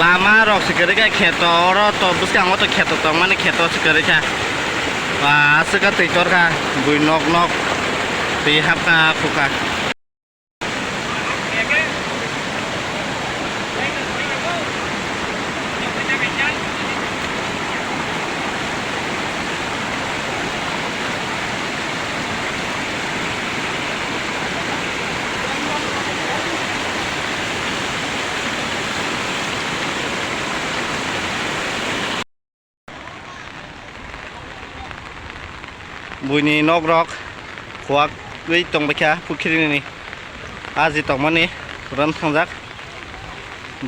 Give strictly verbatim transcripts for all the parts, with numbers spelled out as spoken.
Lama rok se kwrwi kha kheto, oro to bwskango to kheto tongmani, kheto se kwrwi kha. Ba aswk kha twi tor kha, bui nok nok twi hap kha, khu kha. Buini nok rok khuagwi tongbaikha pukhrini aji tongmani, drone thangjak,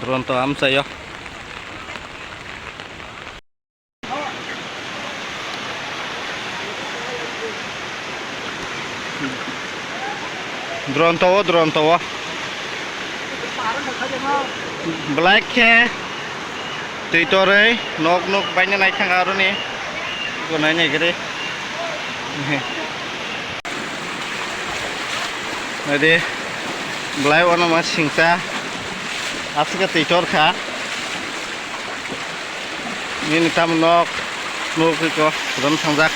drone to amchaio. Drone to o, drone to o. Black khe twi torwi nok nok baina naithang aroni. Gonai nai gede. Naidi, belai uanama singcha aswk twi tor kha. Nini tamo nok nukgwi kok rom thangjak.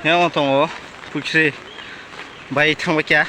Yang tongo pukhri bai thangbai kya.